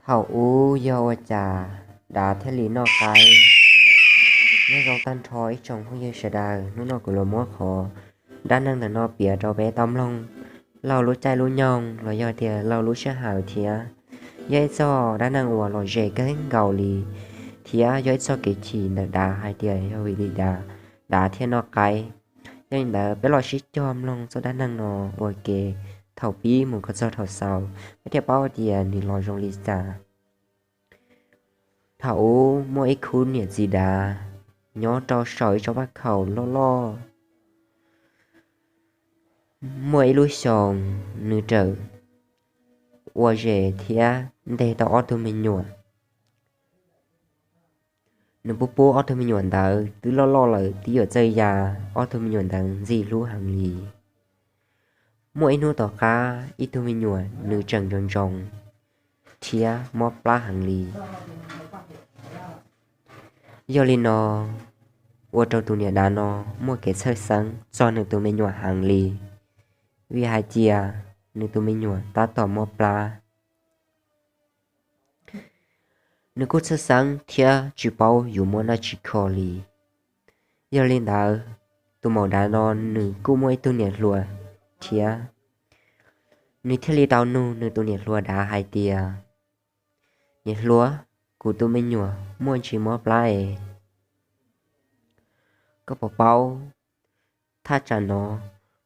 Thaum ub yog ua cas dav thiaj li noj qaib? Nyob zoo tag nrho ib tsoom phooj ywg sawv daws, hnub no kuv los muab qhov dab neeg ntawm no piav rau peb tau mloog laug lub caij lub nyoog los yog tias laug lub sij hawm thiab. Yog ib txoj dab neeg uas lom zem kawg nkaus li, thiab yog ib txoj kev chim ntawm dav hais tias yog vim li cas dav thiaj noj qaib. Yog li ntawd peb los sib cog mloog txoj dab neeg no ua ke thaum pib mus kom txog thaum xaus, peb thiaj paub tias nws los zoo li cas. Thaum ub muaj ib khub niam txiv dav nyob rau saum ib tsob vaj khaum loj loj. Muaj ib lub xyoos, nws rawm ua zes thiab ntes tau ob tug me nyuam. Nws pub pub ob tug me nyuam ntawd twb loj loj lawm twb yuav txawj ya, ob tug me nyuam ntawd ntxim hlub heev li. Muaj ib hnub tom qab ib tug me nyuam nws tseem ntsoov ntsoov thiab mob plab heev li. Yog li no, ua rau tus niam dav no muaj kev txhawj xeeb txog nws tus me nyuam heev li, vim hais tias nws tus me nyuam tab tom mob plab. Nws kuj txhawj xeeb thiab tsis paub yuav muab dab tsi kho li. Yog li ntawd, tus maum dav no nws kuj muaj ib tug niam hluas thiab. Nws thiaj li tau nug nws tus niam hluas dav hais tias, niam hluas, kuv tus me nyuam muaj ntsis mob plab es, koj puas paub thaj tsam no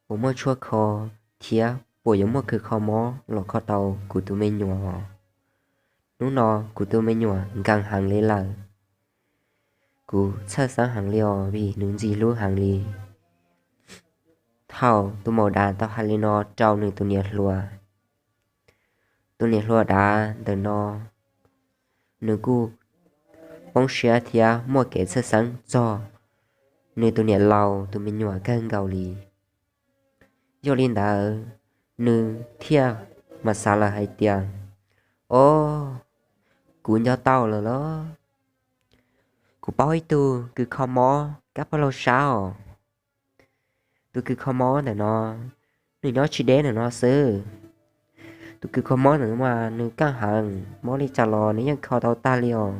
puas muaj tshuaj kho thiab puas yuav muaj kws kho mob los kho tau kuv tus me nyuam? Hnub no kuv tus me nyuam nkees heev li lawm. Kuv txhawj xeeb heev li os vim nws ntxim hlub heev li. Thaum tus maum dav tau hais li no rau nws tus niam hluas, tus niam hluas dav ntawm no nws kuj poob siab thiab muaj kev txhawj xeeb txog nws tus niam laus tus me nyuam kawg nkaus li. Yog li ntawd, nws thiaj mam xav lawm hais tias, o, kuv nco tau lawm los, kuv paub ib tug kws kho mob kab paj laug sab os. Tus kws kho mob ntawm no nws nyob tsis deb ntawm no xwb. Tus kws kho mob ntawm no mas nws kaj heev, mob li cas los nws yeej kho tau tag li os.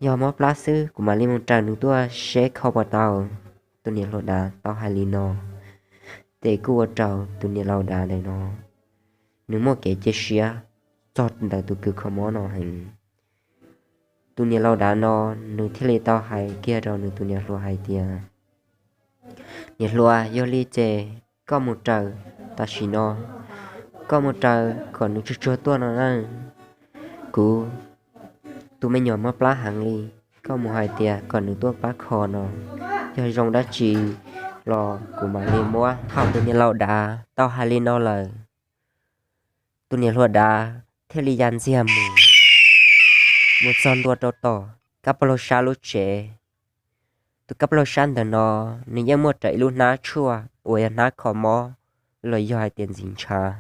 Yog mob plab xwb kuv mam li mus raws nws tuaj seb kho puas tau. Tus niam hluas dav tau hais li no, ces kuj ua rau tus niam laus dav ntawm no nws muaj kev cia siab txog ntawm tus kws kho mob no heev. Tus niam laus dav no nws thiaj li tau hais kiag rau nws tus niam hluas hais tias, niam hluas, yog li ces koj mus raws tam sim no, koj mus raws kom nws tsuag tsuag tuaj no na. Kuv tus me nyuam mob plab heev li, koj mus hais tias kom nws tuaj pab kho no. Yog zoo dab tsi los kuv mam li muab. Thaum tus niam laus dav tau hais li no lawm, tus niam hluas dav thiaj li ya ntxiag mus, mus txog ntua rau tom kab paj laug sab lub tsev. Tus kab paj laug sab ntawm no nws yeej muaj raws ib lub hnab tshuaj uas yog hnab kho mob los yog hais tias ntxim ntshav,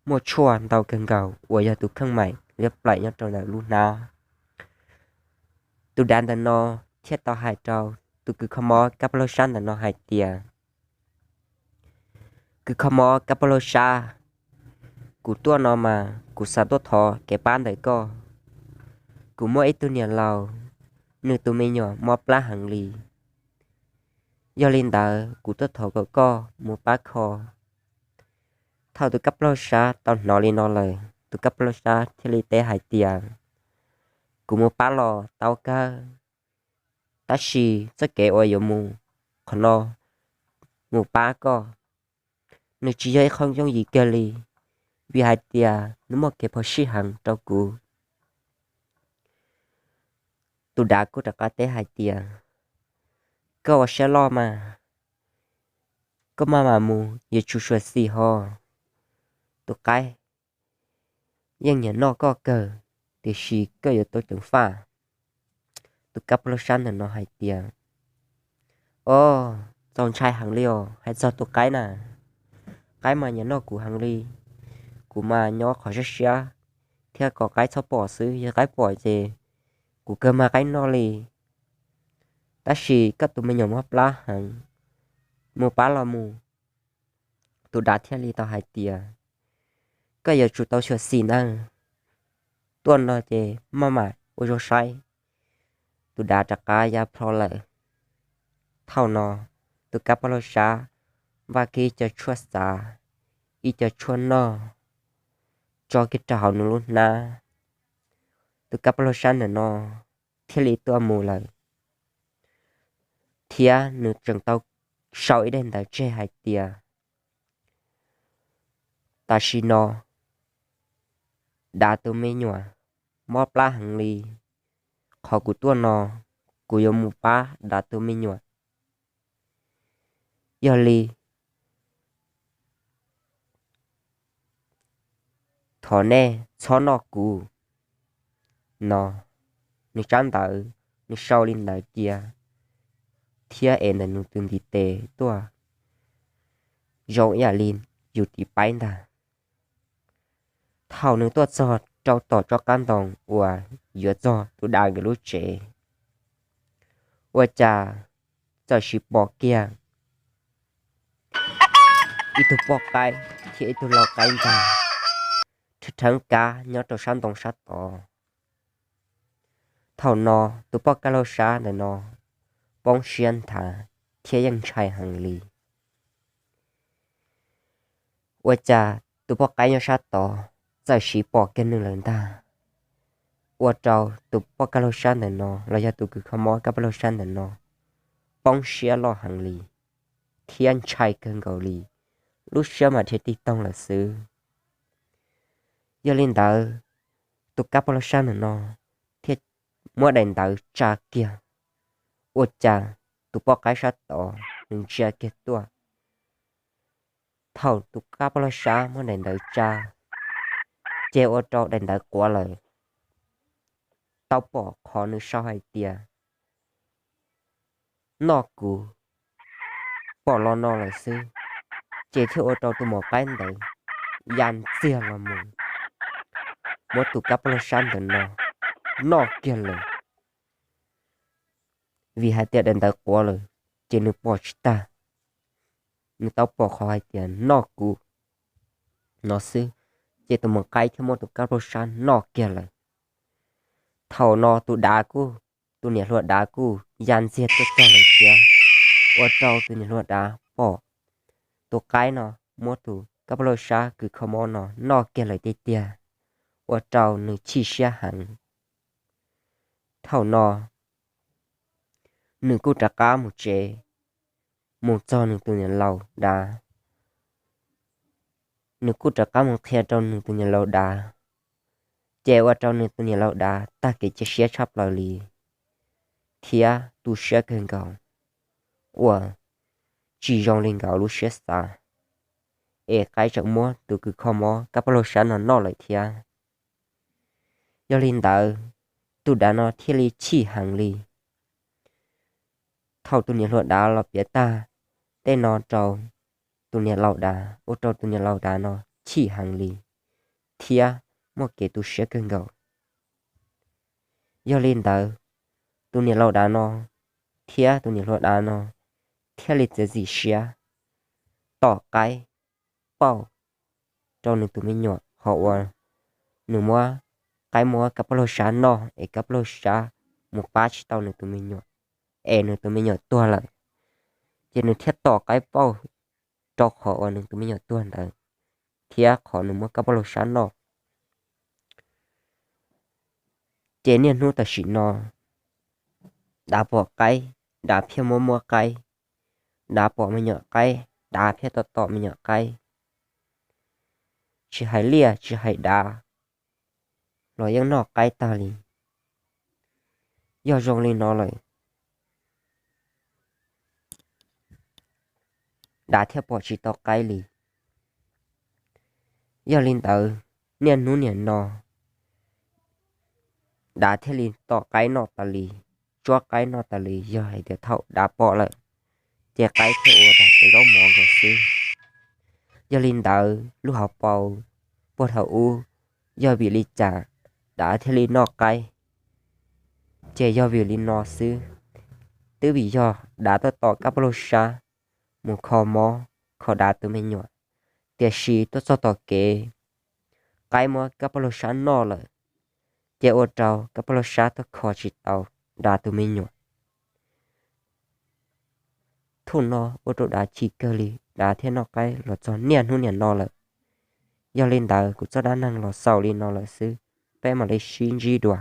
muaj tshuaj ntau kawg nkaus uas yog tus kheej maim liab plaim nyob rau ntawm lub hnab. Tus dav ntawm no thiaj tau hais rau tus kws kho mob kab paj laug sab ntawm no hais tias, kws kho mob kab paj laug sab, kuv tuaj no mas kuv xav tuaj thov kev pab ntawm koj. Kuv muaj ib tug niam laus, nws tus me nyuam mob plab heev li. Yog li ntawd kuv tuaj thov kom koj mus pab kho. Thaum tus kab paj laug sab tau hnov li no lawm, tus kab paj laug sab thiaj li teb hais tias, kuv mus pab los tau kawg, tab sis txoj kev uas yuav mus qhov no mus pab koj, nws tsis yog ib qho yooj yim kiag li, vim hais tias nws muaj kev phom sij heev rau kuv. Tus dav kuj rov qab teb hais tias, koj ua siab loj mas, koj maj mam mus yuav tsum xyuam xim ho. Tus qaib yeej nyiam noj koj kawg, tiam sis koj yuav tau ceev faj. Tus kab paj laug sab ntawm no hais tias, o, txaus ntshai heev li os, hais txog tus qaib na, qaib mas nyiam noj kuv heev li. Kuv mas nyob qhov siab siab thiab kom qaib txhob pom xwb, yog qaib pom ces kuv kawg mag qaib noj li. Tab sis koj tus me nyuam mob plab heev, mus pab los mus. Tus dav thiaj li tau hais tias, koj yuav tsum tau xyuam xim nawb. Tuaj no ces maj mam ua zoo saib. Tus dav rov qab ya plho lawm. Thaum no tus kab poj laug sab npaj kiag ib co tshuaj xav, ib co tshuaj noj, tso kiag rau hauv nws lub hnab. Tus kab poj laug sab ntawm no thiaj li tuaj mus lawm, thiab nws tseem tau sau ib daim ntawv tseg hais tias tam sim no dav tus me nyuam mob plab heev li. Qhov kuv tuaj no, kuv yuav mus pab dav tus me nyuam. Yog li thov nej txhob noj kuv no. Nws tsab ntawv, nws sau li ntawd cia thiab ev ntawm nws tus ntiv tes tuaj zoo ib yam li yus tiv paib ntag. Thaum nws tuaj txog rau tom tsob qab ntoo uas yuav txog tus dav nkawd lub tsev, ua cas txawm sis pom kiag ib tug poj qaib thiab ib tug lau qaib ntag rhawv kab nyob rau sab ntoo sab tod. Thaum no tus poj kab laug sab ntawm no poob siab nthav thiab yeej ntshai heev li. Ua cas tus poj qaib nyob sab tod txawm sis pom kiag nws lawm ntag. Ua rau tus poj kab laug sab ntawm no los yog tus kws kho mob kab poj laug sab ntawm no poob siab loj heev li thiab ntshai kawg nkaus li, lub siab mas dhia tig toog lawm xwb. Yog li ntawd, tus kab poj laug sab ntawm no thiaj muab daim ntawv tsa kiag. Ua cas tus poj qaib sab tod nws ntsia kiag tuaj. Thaum tus kab poj laug sab muab daim ntawv tsa, ces ua rau daim ntawv quav lawm, tau pom qhov nws sau hais tias noj kuv, pom los no lawm xwb. Ces thiaj ua rau tus maum qaib ntawd ya ntxiag los mus muab tus kab poj laug sab ntawm no noj kiag lawm. Vim hais tias daim ntawv quav lawm ces nws pom tsis tag, nws tau pom qhov hais tias noj kuv no xwb, ces tus maum qaib thiaj muab tus kab poj laug sab noj kiag lawm. Thaum no tus dav kuj, tus niam hluas dav kuj ya ntxiag tuaj txog lawm thiab, ua rau tus niam hluas dav pom tus qaib no muab tus kab poj laug sab kws kho mob no noj kiag lawm tiag tiag, ua rau nws chim siab heev. Thaum no nws kuj rov qab mus tsev, mus txog nws tus niam laus dav, nws kuj rov qab mus qhia rau nws tus niam laus dav, ces ua rau nws tus niam laus dav tag kev cia siab tshaj plaws li thiab tu siab kawg nkaus, uas tsis zoo li nkawd lub siab xav, es qaib tseem muab tus kws kho mob kab poj laug sab no noj lawm thiab. Yog li ntawd, tus dav no thiaj li chim heev li. Thaum tus niam hluas dav los piav tag tej no rau tus niam laus dav, ua rau tus niam laus dav no chim heev li thiab muaj kev tu siab kawg nkaus. Yog li ntawd, tus niam laus dav no thiab tus niam hluas dav no thiaj li txiav txim siab tom qaib pauj rau nws tus me nyuam, qhov uas nws muab, qaib muab kab poj laug sab noj es kab poj laug sab mus pab tsis tau nws tus me nyuam, es nws tus me nyuam tuag lawm. Ces nws thiaj tom qaib pauj rau qhov uas nws tus me nyuam tuag ntawd thiab qhov nws muab kab poj laug sab noj. Ces niaj hnub tam sim no, dav pom qaib, dav thiaj muab muab qaib, dav pom me nyuam qaib, dav thiaj tom tom me nyuam qaib. Tsis hais liaj tsis hais dav los yeej noj qaib tag li. Yog zoo li no lawm, dav thiaj pom tsis tau qaib li. Yog li ntawd, niaj hnub niam no dav thiaj li tom qaib noj tas li, tsuab qaib noj tas li. Yog hais tias thaum dav pom lawm, ces qaib thiaj ua raws cov zaub mov nkaus xwb. Yog li ntawd, lub hauv paus puag thaum ub, yog vim li cas dav thiaj li noj qaib? Ces yog vim li no xwb, twb vim yog dav tuaj tom kab paj laug sab mus kho mob, kho dav tus me nyuam, tiam sis tuaj txog tom kev, qaib muab Kab Paj Laug Sab noj lawm, ces ua rau Kab Paj Laug Sab tuaj kho tsis tau Dav tus me nyuam. Thaum no ua rau Dav chim kawg li, Dav thiaj noj qaib los txog niaj hnub niam no lawm. Yog li ntawd kuv txoj dab neeg los xaus li no lawm xwb, peb mam li sib ntsib dua.